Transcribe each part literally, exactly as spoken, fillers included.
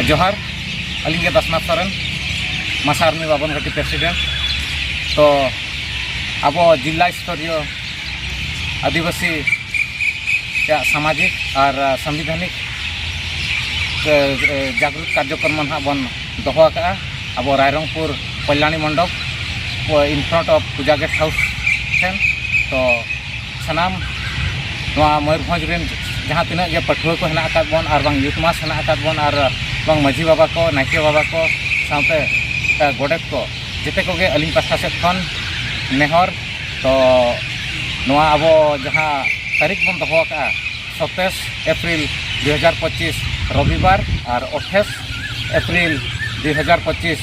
ᱡᱚᱦᱟᱨ᱾ ᱟᱹᱞᱤᱧ ᱜᱮ ᱫᱟᱥᱱᱟᱛᱷ ᱥᱚᱨᱮᱱ, ᱢᱟᱥᱟ ᱟᱨᱢᱤ ᱵᱟᱵᱚᱱ ᱜᱷᱟᱹᱴᱤ ᱯᱨᱮᱥᱤᱰᱮᱱᱴ᱾ ᱛᱚ, ᱟᱵᱚ ᱡᱤᱞᱟ ᱥᱛᱚᱨᱤᱭᱚ ᱟᱹᱫᱤᱵᱟᱹᱥᱤ ᱭᱟᱜ ᱥᱟᱢᱟᱡᱤᱠ ᱟᱨ ᱥᱟᱝᱵᱤᱫᱷᱟᱱᱤᱠ, ᱮ, ᱮ, ᱡᱟᱜᱽᱨᱩᱠ ᱠᱟᱨᱡᱚᱠᱨᱚᱢ ᱱᱟᱦᱟᱜ ᱵᱚᱱ ᱫᱚᱦᱚ ᱟᱠᱟᱫᱼᱟ ᱟᱵᱚ Rairangpur Kalyani Mandap, in front of Puja guest house ᱴᱷᱮᱱ᱾ ᱛᱚ, ᱥᱟᱱᱟᱢ ᱱᱚᱣᱟ ᱢᱚᱭᱩᱨᱵᱷᱚᱸᱡᱽ ᱨᱮᱱ ᱡᱟᱦᱟᱸ ᱛᱤᱱᱟᱹᱜ ᱜᱮ ᱯᱟᱹᱴᱷᱩᱣᱟᱹ ᱠᱚ ᱦᱮᱱᱟᱜ ᱟᱠᱟᱫ ᱵᱚᱱ ᱟᱨ ᱵᱟᱝ ᱭᱩᱛᱷ ᱢᱟᱥ ᱦᱮᱱᱟᱜ ᱟᱠᱟᱫ ᱵᱚᱱ ᱟᱨ ᱵᱟᱝ ᱢᱟᱹᱡᱷᱤ ᱵᱟᱵᱟ ᱠᱚ, ᱱᱟᱭᱠᱮ ᱵᱟᱵᱟ ᱠᱚ, ᱥᱟᱶᱛᱮ, ᱮ, ᱜᱚᱰᱮᱛ ᱠᱚ, ᱡᱮᱛᱮ ᱠᱚᱜᱮ ᱟᱹᱞᱤᱧ ᱯᱟᱥᱴᱟ ᱥᱮᱫ ᱠᱷᱚᱱ ᱱᱮᱦᱚᱨ᱾ ᱛᱚ, ᱱᱚᱣᱟ ᱟᱵᱚ ᱡᱟᱦᱟᱸ ᱛᱟᱹᱨᱤᱠᱷ ᱵᱚᱱ ᱫᱚᱦᱚ ᱟᱠᱟᱫᱼᱟ, ᱥᱟᱛᱟᱥ ᱮᱯᱨᱤᱞ ᱫᱩ ᱦᱟᱡᱟᱨ ᱯᱚᱸᱪᱤᱥ ᱨᱚᱵᱤᱵᱟᱨ ᱟᱨ ᱟᱴᱷᱟᱥ ᱮᱯᱨᱤᱞ ᱫᱩ ᱦᱟᱡᱟᱨ ᱯᱚᱸᱪᱤᱥ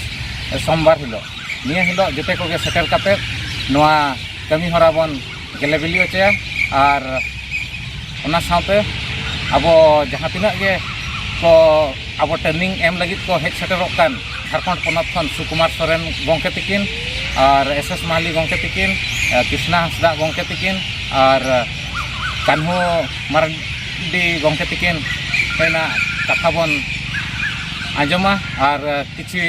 ᱥᱳᱢᱵᱟᱨ ᱦᱤᱞᱳᱜ, ᱱᱤᱭᱟᱹ ᱦᱤᱞᱳᱜ ᱡᱮᱛᱮ ᱠᱚᱜᱮ ᱥᱮᱴᱮᱨ ᱠᱟᱛᱮ ᱱᱚᱣᱟ ᱠᱟᱹᱢᱤ ᱦᱚᱨᱟ ᱵᱚᱱ ᱜᱮᱞᱮ ᱵᱤᱞᱤ ᱦᱚᱪᱚᱭᱟ᱾ ᱟᱨ ᱚᱱᱟ ᱥᱟᱶᱛᱮ ᱟᱵᱚ ᱡᱟᱦᱟᱸ ᱛᱤᱱᱟᱹᱜ ᱜᱮ ᱠᱚ ᱟᱵᱚ ᱴᱨᱮᱱᱤᱝ ᱮᱢ ᱞᱟᱹᱜᱤᱫ ᱠᱚ ᱦᱮᱡ ᱥᱮᱴᱮᱨᱚᱜ ᱠᱟᱱ ᱡᱷᱟᱲᱠᱷᱚᱸᱰ ᱯᱚᱱᱚᱛ ᱠᱷᱚᱱ ᱥᱩᱠᱩᱢᱟᱨ ᱥᱚᱨᱮᱱ ᱜᱚᱢᱠᱮ ᱛᱤᱠᱤᱱ ᱟᱨ ᱮᱥ ᱮᱥ ᱢᱟᱦᱟᱞᱤ ᱜᱚᱢᱠᱮ ᱛᱤᱠᱤᱱ, ᱟᱨ ᱠᱨᱤᱥᱱᱟ ᱦᱟᱸᱥᱫᱟ ᱜᱚᱢᱠᱮ ᱛᱤᱠᱤᱱ ᱟᱨ ᱠᱟᱹᱱᱦᱩ ᱢᱟᱨᱰᱤ ᱜᱚᱢᱠᱮ ᱛᱤᱠᱤᱱ ᱨᱮᱱᱟᱜ ᱠᱟᱛᱷᱟ ᱵᱚᱱ ᱟᱸᱡᱚᱢᱟ ᱟᱨ ᱠᱤᱪᱷᱤ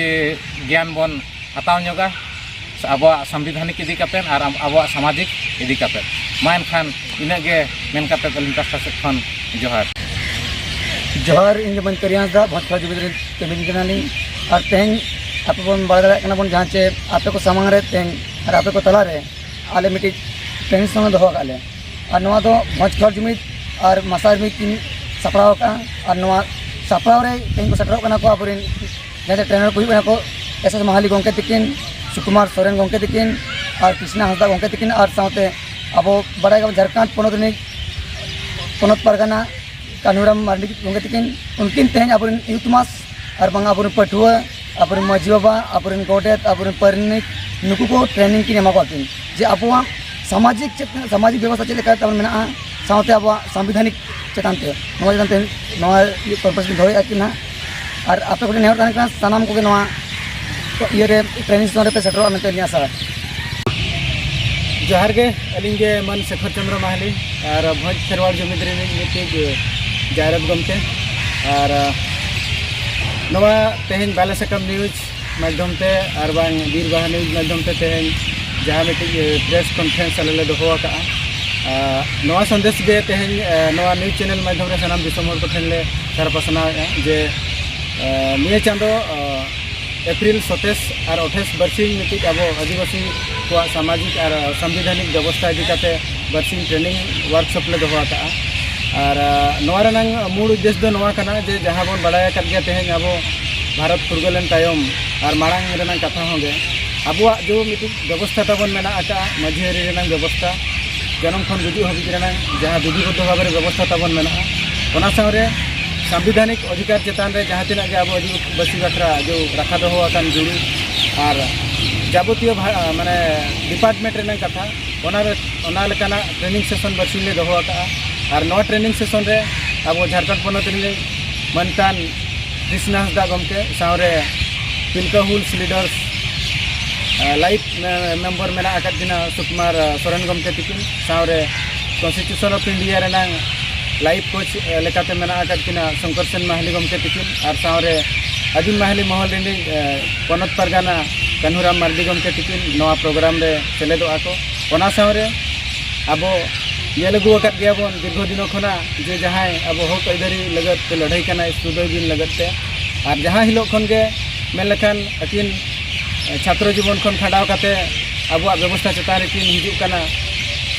ᱜᱮᱭᱟᱱ ᱵᱚᱱ ᱦᱟᱛᱟᱣ ᱧᱚᱜᱟ ᱟᱵᱚᱣᱟᱜ ᱥᱟᱝᱵᱤᱫᱷᱟᱱᱤᱠ ᱤᱫᱤ ᱠᱟᱛᱮ ᱟᱨ ᱟᱵᱚᱣᱟᱜ ᱥᱟᱢᱟᱡᱤᱠ ᱤᱫᱤ ᱠᱟᱛᱮ᱾ ᱢᱟ ᱮᱱᱠᱷᱟᱱ ᱤᱱᱟᱹᱜ ᱜᱮ ᱢᱮᱱ ᱠᱟᱛᱮ ᱟᱹᱞᱤᱧ ᱯᱟᱥᱴᱟ ᱥᱮᱫ ᱠᱷᱚᱱ ᱡᱚᱦᱟᱨ᱾ ᱡᱚᱦᱟᱨ, ᱤᱧ ᱫᱚ ᱢᱟᱹᱱ ᱠᱟᱹᱨᱤ ᱦᱟᱸᱥᱫᱟ, ᱵᱷᱚᱸᱡᱽ ᱠᱷᱚᱲ ᱡᱩᱢᱤᱫ ᱨᱮᱱ ᱠᱟᱹᱢᱤ ᱠᱟᱱᱟᱞᱤᱧ᱾ ᱟᱨ ᱛᱮᱦᱮᱧ ᱟᱯᱮ ᱵᱚᱱ ᱵᱟᱲᱟᱭ ᱫᱟᱲᱮᱭᱟᱜ ᱠᱟᱱᱟ ᱵᱚᱱ, ᱡᱟᱦᱟᱸ ᱪᱮ ᱟᱯᱮ ᱠᱚ ᱥᱟᱢᱟᱝ ᱨᱮ ᱛᱮᱦᱮᱧ ᱟᱨ ᱟᱯᱮ ᱠᱚ ᱛᱟᱞᱟ ᱨᱮ ᱟᱞᱮ ᱢᱤᱫᱴᱤᱡ ᱴᱨᱮᱱᱤᱝ ᱥᱮᱥᱚᱱ ᱞᱮ ᱫᱚᱦᱚ ᱟᱠᱟᱫ ᱞᱮ᱾ ᱟᱨ ᱱᱚᱣᱟ ᱫᱚ ᱵᱷᱚᱸᱡᱽ ᱠᱷᱚᱲ ᱡᱩᱢᱤᱫ ᱟᱨ ᱢᱟᱥᱟ ᱟᱨᱢᱤ ᱠᱤᱱ ᱥᱟᱯᱲᱟᱣ ᱟᱠᱟᱫᱼᱟ᱾ ᱟᱨ ᱱᱚᱣᱟ ᱥᱟᱯᱲᱟᱣ ᱨᱮ ᱛᱮᱦᱮᱧ ᱠᱚ ᱥᱮᱴᱮᱨᱚᱜ ᱠᱟᱱᱟ ᱠᱚ ᱟᱵᱚᱨᱮᱱ ᱡᱟᱦᱟᱸ ᱴᱨᱮᱱᱟᱨ ᱠᱚ ᱦᱩᱭᱩᱜ ᱠᱟᱱᱟ ᱠᱚ ᱮᱥ ᱮᱥ ᱢᱟᱦᱟᱞᱤ ᱜᱚᱢᱠᱮ ᱛᱤᱠᱤᱱ, ᱥᱩᱠᱩᱢᱟᱨ ᱥᱚᱨᱮᱱ ᱜᱚᱢᱠᱮ ᱛᱤᱠᱤᱱ ᱟᱨ ᱠᱨᱤᱥᱱᱟ ᱦᱟᱸᱥᱫᱟ ᱜᱚᱢᱠᱮ ᱛᱤᱠᱤᱱ, ᱟᱨ ᱥᱟᱶᱛᱮ ᱟᱵᱚ ᱵᱟᱲᱟᱭ ᱜᱮᱭᱟᱵᱚᱱ ᱡᱷᱟᱲᱠᱷᱚᱸᱰ ᱯᱚᱱᱚᱛ ᱨᱤᱱᱤᱡ ᱯᱚᱱᱚᱛ ᱯᱟᱨᱜᱟᱱᱟ ᱠᱟᱹᱱᱦᱩᱨᱟᱢ ᱢᱟᱨᱰᱤ ᱜᱚᱢᱠᱮ ᱛᱤᱠᱤᱱ, ᱩᱱᱠᱤᱱ ᱛᱮᱦᱮᱧ ᱟᱵᱚᱨᱮᱱ ᱭᱩᱛᱷ ᱢᱟᱥ ᱟᱨ ᱵᱟᱝ ᱟᱵᱚᱨᱮᱱ ᱯᱟᱹᱴᱷᱩᱣᱟᱹ, ᱟᱵᱚᱨᱮᱱ ᱢᱟᱹᱡᱷᱤ ᱵᱟᱵᱟ, ᱟᱵᱚᱨᱮᱱ ᱜᱚᱰᱮᱛ, ᱟᱵᱚᱨᱮᱱ ᱯᱟᱨᱟᱱᱤᱠ, ᱱᱩᱠᱩ ᱠᱚ ᱴᱨᱮᱱᱤᱝ ᱠᱤᱱ ᱮᱢᱟ ᱠᱚᱣᱟ ᱠᱤᱱ ᱡᱮ ᱟᱵᱚᱣᱟᱜ ᱥᱟᱢᱟᱡᱤᱠ ᱪᱮᱫ, ᱥᱟᱢᱟᱡᱤᱠ ᱵᱮᱵᱚᱥᱛᱷᱟ ᱪᱮᱫ ᱞᱮᱠᱟ ᱛᱟᱵᱚᱱ ᱢᱮᱱᱟᱜᱼᱟ, ᱥᱟᱶᱛᱮ ᱟᱵᱚᱣᱟᱜ ᱥᱟᱝᱵᱤᱫᱷᱟᱱᱤᱠ ᱪᱮᱛᱟᱱ ᱛᱮ ᱱᱚᱣᱟ ᱪᱮᱛᱟᱱ ᱛᱮ ᱱᱚᱣᱟ ᱠᱚᱱᱯᱷᱟᱨᱮᱱᱥ ᱠᱤᱱ ᱫᱚᱦᱚᱭᱮᱫᱼᱟ ᱠᱤᱱ ᱦᱟᱸᱜ᱾ ᱟᱨ ᱟᱯᱮ ᱠᱚᱴᱷᱮᱱ ᱱᱮᱦᱚᱨ ᱛᱟᱦᱮᱱ ᱠᱟᱱᱟ ᱥᱟᱱᱟᱢ ᱠᱚᱜᱮ ᱱᱚᱣᱟ ᱤᱭᱟᱹᱨᱮ ᱴᱨᱮᱱᱤᱝ ᱥᱮᱥᱚᱱ ᱨᱮᱯᱮ ᱥᱮᱴᱮᱨᱚᱜᱼᱟ ᱢᱮᱱᱛᱮ ᱟᱹᱞᱤᱧ ᱟᱥᱟ᱾ ᱡᱚᱦᱟᱨ ᱜᱮ, ᱟᱹᱞᱤᱧ ᱜᱮ ᱢᱟᱹᱱ ᱥᱮᱠᱷᱚᱨ ᱪᱚᱸᱫᱽᱨᱚ ᱢᱟᱦᱟᱞᱤ ᱟᱨ ᱵᱷᱚᱸᱡᱽ ᱠᱷᱮᱨᱣᱟᱲ ᱡᱩᱢᱤᱫ ᱨᱤᱱᱤᱡ ᱢᱤᱫᱴᱤᱡ ᱡᱟᱭᱨᱟᱛ ᱜᱚᱢᱠᱮ᱾ ᱟᱨ ᱱᱚᱣᱟ ᱛᱮᱦᱮᱧ ᱵᱟᱞᱮ ᱥᱟᱠᱟᱢ ᱱᱤᱭᱩᱡᱽ ᱢᱟᱫᱽᱫᱷᱚᱢ ᱛᱮ ᱟᱨ ᱵᱟᱝ ᱵᱤᱨ ᱵᱟᱦᱟ ᱱᱤᱭᱩᱡᱽ ᱢᱟᱫᱽᱫᱷᱚᱢ ᱛᱮ ᱛᱮᱦᱮᱧ ᱡᱟᱦᱟᱸ ᱢᱤᱫᱴᱤᱡ ᱯᱨᱮᱥ ᱠᱚᱱᱯᱷᱟᱨᱮᱱᱥ ᱟᱞᱮ ᱞᱮ ᱫᱚᱦᱚ ᱟᱠᱟᱫᱼᱟ, ᱟᱨ ᱱᱚᱣᱟ ᱥᱟᱸᱫᱮᱥ ᱜᱮ ᱛᱮᱦᱮᱧ ᱱᱚᱣᱟ ᱱᱤᱭᱩᱡᱽ ᱪᱮᱱᱮᱞ ᱢᱟᱫᱽᱫᱷᱚᱢ ᱨᱮ ᱥᱟᱱᱟᱢ ᱫᱤᱥᱚᱢ ᱦᱚᱲ ᱠᱚᱴᱷᱮᱱ ᱞᱮ ᱥᱟᱨ ᱯᱟᱥᱱᱟᱣᱮᱫᱼᱟ ᱡᱮ ᱱᱤᱭᱟᱹ ᱪᱟᱸᱫᱚ ᱮᱯᱨᱤᱞ ᱥᱚᱛᱮᱥ ᱟᱨ ᱟᱴᱷᱟᱥ ᱵᱟᱨᱥᱤᱧ ᱢᱤᱫᱴᱤᱡ ᱟᱵᱚ ᱟᱹᱫᱤᱵᱟᱹᱥᱤ ᱠᱚᱣᱟᱜ ᱥᱟᱢᱟᱡᱤᱠ ᱟᱨ ᱥᱟᱝᱵᱤᱫᱷᱟᱱᱤᱠ ᱵᱮᱵᱚᱥᱛᱷᱟ ᱤᱫᱤ ᱠᱟᱛᱮ ᱵᱟᱨᱥᱤᱧ ᱴᱨᱮᱱᱤᱝ ᱣᱟᱨᱠᱥᱚᱯ ᱞᱮ ᱫᱚᱦᱚ ᱟᱠᱟᱫᱼᱟ᱾ ᱟᱨ ᱱᱚᱣᱟ ᱨᱮᱱᱟᱝ ᱢᱩᱲ ᱩᱫᱽᱫᱮᱥ ᱫᱚ ᱱᱚᱣᱟ ᱠᱟᱱᱟ ᱡᱮ ᱡᱟᱦᱟᱸ ᱵᱚᱱ ᱵᱟᱲᱟᱭ ᱟᱠᱟᱫ ᱜᱮᱭᱟ, ᱛᱮᱦᱮᱧ ᱟᱵᱚ ᱵᱷᱟᱨᱚᱛ ᱯᱷᱩᱨᱜᱟᱹᱞᱮᱱ ᱛᱟᱭᱚᱢ ᱟᱨ ᱢᱟᱲᱟᱝ ᱨᱮᱱᱟᱝ ᱠᱟᱛᱷᱟ ᱦᱚᱸ ᱜᱮ ᱟᱵᱚᱣᱟᱜ ᱡᱮ ᱢᱤᱫᱴᱤᱡ ᱵᱮᱵᱚᱥᱛᱷᱟ ᱛᱟᱵᱚᱱ ᱢᱮᱱᱟᱜ ᱟᱠᱟᱫᱼᱟ, ᱢᱟᱹᱡᱷᱤ ᱟᱹᱨᱤ ᱨᱮᱱᱟᱝ ᱵᱮᱵᱚᱥᱛᱷᱟ, ᱡᱟᱱᱟᱢ ᱠᱷᱚᱱ ᱜᱩᱡᱩᱜ ᱦᱟᱹᱵᱤᱡ ᱨᱮᱱᱟᱝ ᱡᱟᱦᱟᱸ ᱵᱤᱫᱷᱤᱵᱚᱫᱽᱫᱷᱚ ᱵᱷᱟᱵᱮ ᱨᱮ ᱵᱮᱵᱚᱥᱛᱷᱟ ᱛᱟᱵᱚᱱ ᱢᱮᱱᱟᱜᱼᱟ, ᱚᱱᱟ ᱥᱟᱶᱨᱮ ᱥᱟᱝᱵᱤᱫᱷᱟᱱᱤᱠ ᱚᱫᱷᱤᱠᱟᱨ ᱪᱮᱛᱟᱱ ᱨᱮ ᱡᱟᱦᱟᱸ ᱛᱤᱱᱟᱹᱜ ᱜᱮ ᱟᱵᱚ ᱟᱹᱫᱤᱵᱟᱹᱥᱤ ᱵᱟᱠᱷᱨᱟ ᱡᱮ ᱨᱟᱠᱷᱟ ᱫᱚᱦᱚ ᱟᱠᱟᱱ ᱡᱩᱲᱩ ᱟᱨ ᱡᱟᱵᱚᱛᱤᱭᱚ ᱵᱷᱟ-, ᱢᱟᱱᱮ ᱰᱤᱯᱟᱨᱴᱢᱮᱱᱴ ᱨᱮᱱᱟᱜ ᱠᱟᱛᱷᱟ, ᱚᱱᱟ ᱨᱮ, ᱚᱱᱟ ᱞᱮᱠᱟᱱᱟᱜ ᱴᱨᱮᱱᱤᱝ ᱥᱮᱥᱚᱱ ᱵᱟᱨᱥᱤᱧ ᱞᱮ ᱫᱚᱦᱚ ᱟᱠᱟᱫᱼᱟ᱾ ᱟᱨ ᱱᱚᱣᱟ ᱴᱨᱮᱱᱤᱝ ᱥᱮᱥᱚᱱ ᱨᱮ ᱟᱵᱚ ᱡᱷᱟᱲᱠᱷᱚᱸᱰ ᱯᱚᱱᱚᱛ ᱨᱤᱱᱤᱡ ᱢᱟᱹᱱ ᱛᱟᱱ ᱠᱨᱤᱥᱱᱟ ᱦᱟᱸᱥᱫᱟ ᱜᱚᱢᱠᱮ ᱥᱟᱶᱨᱮ ᱛᱤᱞᱠᱟᱹ ᱦᱩᱞᱥ ᱞᱤᱰᱟᱨᱥ ᱞᱟᱭᱤᱯᱷ ᱢᱮᱢᱵᱟᱨ ᱢᱮᱱᱟᱜ ᱟᱠᱟᱫ ᱠᱤᱱᱟ ᱥᱩᱠᱩᱢᱟᱨ ᱥᱚᱨᱮᱱ ᱜᱚᱢᱠᱮ ᱛᱤᱠᱤᱱ, ᱥᱟᱶᱨᱮ ᱠᱚᱱᱥᱴᱤᱴᱤᱭᱩᱥᱚᱱ ᱚᱯᱷ ᱤᱱᱰᱤᱭᱟ ᱨᱮᱱᱟᱝ ᱞᱟᱭᱤᱯᱷ ᱠᱳᱪ ᱞᱮᱠᱟᱛᱮ ᱢᱮᱱᱟᱜ ᱟᱠᱟᱫ ᱠᱤᱱᱟ ᱥᱚᱝᱠᱚᱨ ᱥᱮᱱ ᱢᱟᱦᱞᱤ ᱜᱚᱢᱠᱮ ᱛᱤᱠᱤᱱ, ᱟᱨ ᱥᱟᱶᱨᱮ ᱟᱹᱫᱤᱢ ᱢᱟᱦᱞᱤ ᱢᱚᱦᱚᱞ ᱨᱤᱱᱤᱡ ᱯᱚᱱᱚᱛ ᱯᱟᱨᱜᱟᱱᱟ ᱠᱟᱹᱱᱦᱩᱨᱟᱢ ᱢᱟᱨᱰᱤ ᱜᱚᱢᱠᱮ ᱛᱤᱠᱤᱱ ᱱᱚᱣᱟ ᱯᱨᱳᱜᱨᱟᱢ ᱨᱮ ᱥᱮᱞᱮᱫᱚᱜᱼᱟ ᱠᱚ᱾ ᱚᱱᱟ ᱥᱟᱶᱨᱮ ᱟᱵᱚ ᱧᱮᱞ ᱟᱹᱜᱩ ᱟᱠᱟᱫ ᱜᱮᱭᱟᱵᱚᱱ ᱫᱤᱨᱜᱷᱚ ᱫᱤᱱᱚ ᱠᱷᱚᱱᱟᱜ ᱡᱮ ᱡᱟᱦᱟᱸᱭ ᱟᱵᱚ ᱦᱚᱠ ᱟᱹᱭᱫᱟᱹᱨᱤ ᱞᱟᱹᱜᱤᱫ ᱛᱮ ᱞᱟᱹᱲᱦᱟᱹᱭ ᱠᱟᱱᱟᱭ ᱥᱩᱫᱚᱭ ᱫᱤᱱ ᱞᱟᱹᱜᱤᱫ ᱛᱮ, ᱟᱨ ᱡᱟᱦᱟᱸ ᱦᱤᱞᱳᱜ ᱠᱷᱚᱱ ᱜᱮ ᱢᱮᱱ ᱞᱮᱠᱷᱟᱱ ᱟᱹᱠᱤᱱ ᱪᱷᱟᱛᱨᱚ ᱡᱤᱵᱚᱱ ᱠᱷᱚᱱ ᱠᱷᱟᱸᱰᱟᱣ ᱠᱟᱛᱮ ᱟᱵᱚᱣᱟᱜ ᱵᱮᱵᱚᱥᱛᱷᱟ ᱪᱮᱛᱟᱱ ᱨᱮᱠᱤᱱ ᱦᱤᱡᱩᱜ ᱠᱟᱱᱟ᱾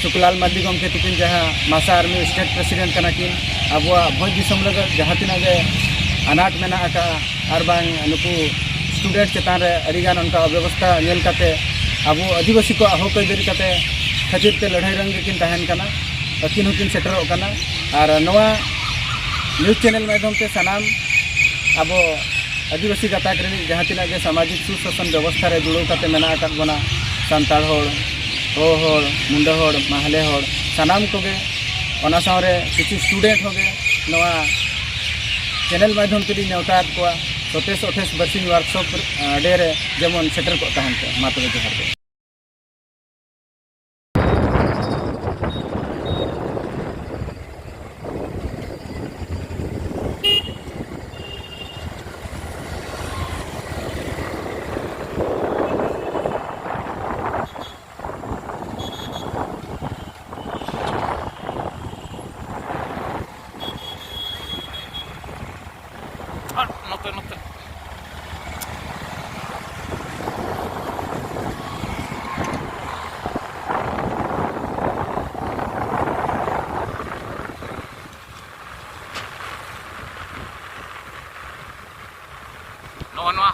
ᱥᱩᱠᱞᱟᱞ ᱢᱟᱨᱰᱤ ᱜᱚᱢᱠᱮ ᱛᱤᱠᱤᱱ ᱡᱟᱦᱟᱸ ᱢᱟᱥᱟ ᱟᱨᱢᱤ ᱥᱴᱮᱴ ᱯᱨᱮᱥᱤᱰᱮᱱᱴ ᱠᱟᱱᱟ ᱠᱤᱱ, ᱟᱵᱚᱣᱟᱜ ᱵᱷᱚᱸᱡᱽ ᱫᱤᱥᱚᱢ ᱞᱟᱹᱜᱤᱫ ᱡᱟᱦᱟᱸ ᱛᱤᱱᱟᱹᱜ ᱜᱮ ᱟᱱᱟᱴ ᱢᱮᱱᱟᱜ ᱟᱠᱟᱫᱼᱟ ᱟᱨ ᱵᱟᱝ ᱱᱩᱠᱩ ᱥᱴᱩᱰᱮᱱᱴ ᱪᱮᱛᱟᱱ ᱨᱮ ᱟᱹᱰᱤᱜᱟᱱ ᱚᱱᱠᱟ ᱚᱵᱮᱵᱚᱥᱛᱷᱟ ᱧᱮᱞ ᱠᱟᱛᱮ ᱟᱵᱚ ᱟᱹᱫᱤᱵᱟᱹᱥᱤ ᱠᱚᱣᱟᱜ ᱦᱚᱠ ᱟᱹᱭᱫᱟᱹᱨᱤ ᱠᱟᱛᱮ ᱠᱷᱟᱹᱛᱤᱨ ᱛᱮ ᱞᱟᱹᱲᱦᱟᱹᱭ ᱨᱮᱱ ᱜᱮᱠᱤᱱ ᱛᱟᱦᱮᱱ ᱠᱟᱱᱟ᱾ ᱟᱹᱠᱤᱱ ᱦᱚᱸᱠᱤᱱ ᱥᱮᱴᱮᱨᱚᱜ ᱠᱟᱱᱟ᱾ ᱟᱨ ᱱᱚᱣᱟ ᱱᱤᱭᱩᱡᱽ ᱪᱮᱱᱮᱞ ᱢᱟᱫᱽᱫᱷᱚᱢ ᱛᱮ ᱥᱟᱱᱟᱢ ᱟᱵᱚ ᱟᱹᱫᱤᱵᱟᱹᱥᱤ ᱜᱟᱛᱟᱠ ᱨᱤᱱᱤᱡ ᱡᱟᱦᱟᱸ ᱛᱤᱱᱟᱹᱜ ᱜᱮ ᱥᱟᱢᱟᱡᱤᱠ ᱥᱩᱥᱟᱥᱚᱱ ᱵᱮᱵᱚᱥᱛᱷᱟ ᱨᱮ ᱡᱩᱲᱟᱹᱣ ᱠᱟᱛᱮ ᱢᱮᱱᱟᱜ ᱟᱠᱟᱫ ᱵᱚᱱᱟ, ᱥᱟᱱᱛᱟᱲ ᱦᱚᱲ, ᱦᱳ ᱦᱚᱲ, ᱢᱩᱱᱰᱟᱹ ᱦᱚᱲ, ᱢᱟᱦᱞᱮ ᱦᱚᱲ, ᱥᱟᱱᱟᱢ ᱠᱚᱜᱮ, ᱚᱱᱟ ᱥᱟᱶᱨᱮ ᱠᱤᱪᱷᱩ ᱥᱴᱩᱰᱮᱱᱴ ᱦᱚᱸᱜᱮ ᱱᱚᱣᱟ ᱪᱮᱱᱮᱞ ᱢᱟᱫᱽᱫᱷᱚᱢ ᱛᱮᱞᱤᱧ ᱱᱮᱣᱛᱟ ᱟᱫ ᱠᱚᱣᱟ᱾ ᱥᱚᱛᱮᱥ ᱟᱴᱷᱟᱥ ᱵᱟᱨᱥᱤᱧ ᱣᱟᱨᱠᱥᱚᱯ ᱰᱮ ᱨᱮ ᱡᱮᱢᱚᱱ ᱥᱮᱴᱮᱨ ᱠᱚᱜ ᱛᱟᱦᱮᱱ ᱯᱮ᱾ ᱢᱟ ᱛᱚᱵᱮ ᱡᱚᱦᱟᱨ ᱜᱮ᱾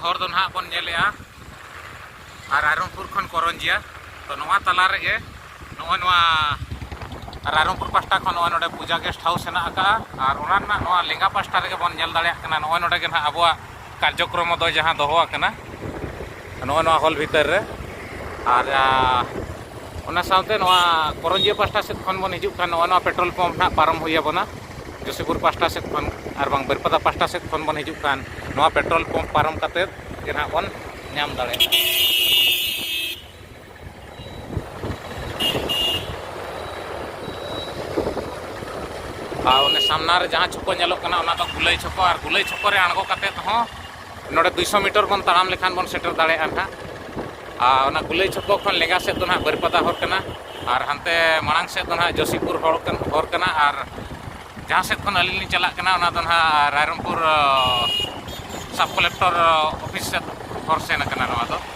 ᱦᱚᱨ ᱫᱚ ᱱᱟᱦᱟᱜ ᱵᱚᱱ ᱧᱮᱞᱮᱜᱼᱟ, ᱟᱨ ᱨᱟᱭᱨᱚᱝᱯᱩᱨ ᱠᱷᱚᱱ ᱠᱚᱨᱚᱧᱡᱤᱭᱟ᱾ ᱛᱚ, ᱱᱚᱣᱟ ᱛᱟᱞᱟ ᱨᱮᱜᱮ ᱱᱚᱜᱼᱚᱭ ᱱᱚᱣᱟ ᱨᱟᱭᱨᱚᱝᱯᱩᱨ ᱯᱟᱦᱴᱟ ᱠᱷᱚᱱ ᱱᱚᱜᱼᱚᱭ ᱱᱚᱰᱮ ᱯᱩᱡᱟ ᱜᱮᱥᱴ ᱦᱟᱣᱩᱥ ᱦᱮᱱᱟᱜ ᱟᱠᱟᱫᱼᱟ, ᱟᱨ ᱚᱱᱟ ᱨᱮᱱᱟᱜ ᱱᱚᱣᱟ ᱞᱮᱸᱜᱟ ᱯᱟᱦᱴᱟ ᱨᱮᱜᱮ ᱵᱚᱱ ᱧᱮᱞ ᱫᱟᱲᱮᱭᱟᱜ ᱠᱟᱱᱟ᱾ ᱱᱚᱜᱼᱚᱭ ᱱᱚᱰᱮ ᱜᱮ ᱱᱟᱦᱟᱜ ᱟᱵᱚᱣᱟᱜ ᱠᱟᱨᱡᱚᱠᱨᱚᱢ ᱫᱚ ᱡᱟᱦᱟᱸ ᱫᱚᱦᱚ ᱟᱠᱟᱱᱟ ᱱᱚᱜᱼᱚᱭ ᱱᱚᱣᱟ ᱦᱚᱞ ᱵᱷᱤᱛᱟᱹᱨ ᱨᱮ᱾ ᱟᱨ, ᱟ, ᱚᱱᱟ ᱥᱟᱶᱛᱮ ᱱᱚᱣᱟ ᱠᱚᱨᱚᱧᱡᱤᱭᱟᱹ ᱯᱟᱦᱴᱟ ᱥᱮᱫ ᱠᱷᱚᱱ ᱵᱚᱱ ᱦᱤᱡᱩᱜ ᱠᱷᱟᱱ, ᱱᱚᱜᱼᱚᱭ ᱱᱚᱣᱟ ᱯᱮᱴᱨᱳᱞ ᱯᱟᱢᱯ ᱱᱟᱦᱟᱜ ᱯᱟᱨᱚᱢ ᱦᱩᱭ ᱟᱵᱚᱱᱟ᱾ ᱡᱳᱥᱤᱯᱩᱨ ᱯᱟᱦᱴᱟ ᱥᱮᱫ ᱠᱷᱚᱱ ᱟᱨ ᱵᱟᱝ ᱵᱟᱹᱨᱯᱟᱫᱟ ᱯᱟᱦᱴᱟ ᱥᱮᱫ ᱠᱷᱚᱱ ᱵᱚᱱ ᱦᱤᱡᱩᱜ ᱠᱷᱟᱱ, ᱱᱚᱣᱟ ᱯᱮᱴᱨᱳᱞ ᱯᱟᱢᱯ ᱯᱟᱨᱚᱢ ᱠᱟᱛᱮᱫ ᱜᱮ ᱱᱟᱦᱟᱜ ᱵᱚᱱ ᱧᱟᱢ ᱫᱟᱲᱮᱭᱟᱜᱼᱟ᱾ ᱟᱨ ᱚᱱᱮ ᱥᱟᱢᱱᱟ ᱨᱮ ᱡᱟᱦᱟᱸ ᱪᱷᱚᱠᱚ ᱧᱮᱞᱚᱜ ᱠᱟᱱᱟ, ᱚᱱᱟ ᱫᱚ ᱜᱩᱞᱟᱹᱭ ᱪᱷᱚᱠᱚ, ᱟᱨ ᱜᱩᱞᱟᱹᱭ ᱪᱷᱚᱠᱚ ᱨᱮ ᱟᱬᱜᱚ ᱠᱟᱛᱮᱫ ᱦᱚᱸ ᱱᱚᱰᱮ ᱫᱩᱭᱥᱚ ᱢᱤᱴᱟᱨ ᱵᱚᱱ ᱛᱟᱲᱟᱢ ᱞᱮᱠᱷᱟᱱ ᱵᱚᱱ ᱥᱮᱴᱮᱨ ᱫᱟᱲᱮᱭᱟᱜᱼᱟ ᱱᱟᱦᱟᱜ᱾ ᱟᱨ ᱚᱱᱟ ᱜᱩᱞᱟᱹᱭ ᱪᱷᱚᱠᱚ ᱠᱷᱚᱱ ᱞᱮᱸᱜᱟ ᱥᱮᱫ ᱫᱚ ᱱᱟᱦᱟᱜ ᱵᱟᱹᱨᱤᱯᱟᱫᱟ ᱦᱚᱨ ᱠᱟᱱᱟ, ᱟᱨ ᱦᱟᱱᱛᱮ ᱢᱟᱲᱟᱝ ᱥᱮᱫ ᱫᱚ ᱱᱟᱦᱟᱜ ᱡᱳᱥᱤᱯᱩᱨ ᱦᱚᱨ ᱠᱟᱱ-, ᱦᱚᱨ ᱠᱟᱱᱟ, ᱟᱨ ᱡᱟᱦᱟᱸ ᱥᱮᱫ ᱠᱷᱚᱱ ᱟᱹᱞᱤᱧ ᱞᱤᱧ ᱪᱟᱞᱟᱜ ᱠᱟᱱᱟ, ᱚᱱᱟ ᱫᱚ ᱱᱟᱦᱟᱜ ᱨᱟᱭᱨᱚᱝᱯᱩᱨ, ᱟᱸ, ᱥᱟᱵ ᱠᱚᱞᱮᱠᱴᱚᱨ, ᱟᱸ, ᱚᱯᱷᱤᱥ ᱥᱮᱫ ᱦᱚᱨ ᱥᱮᱱ ᱟᱠᱟᱱᱟ ᱱᱚᱣᱟ ᱫᱚ᱾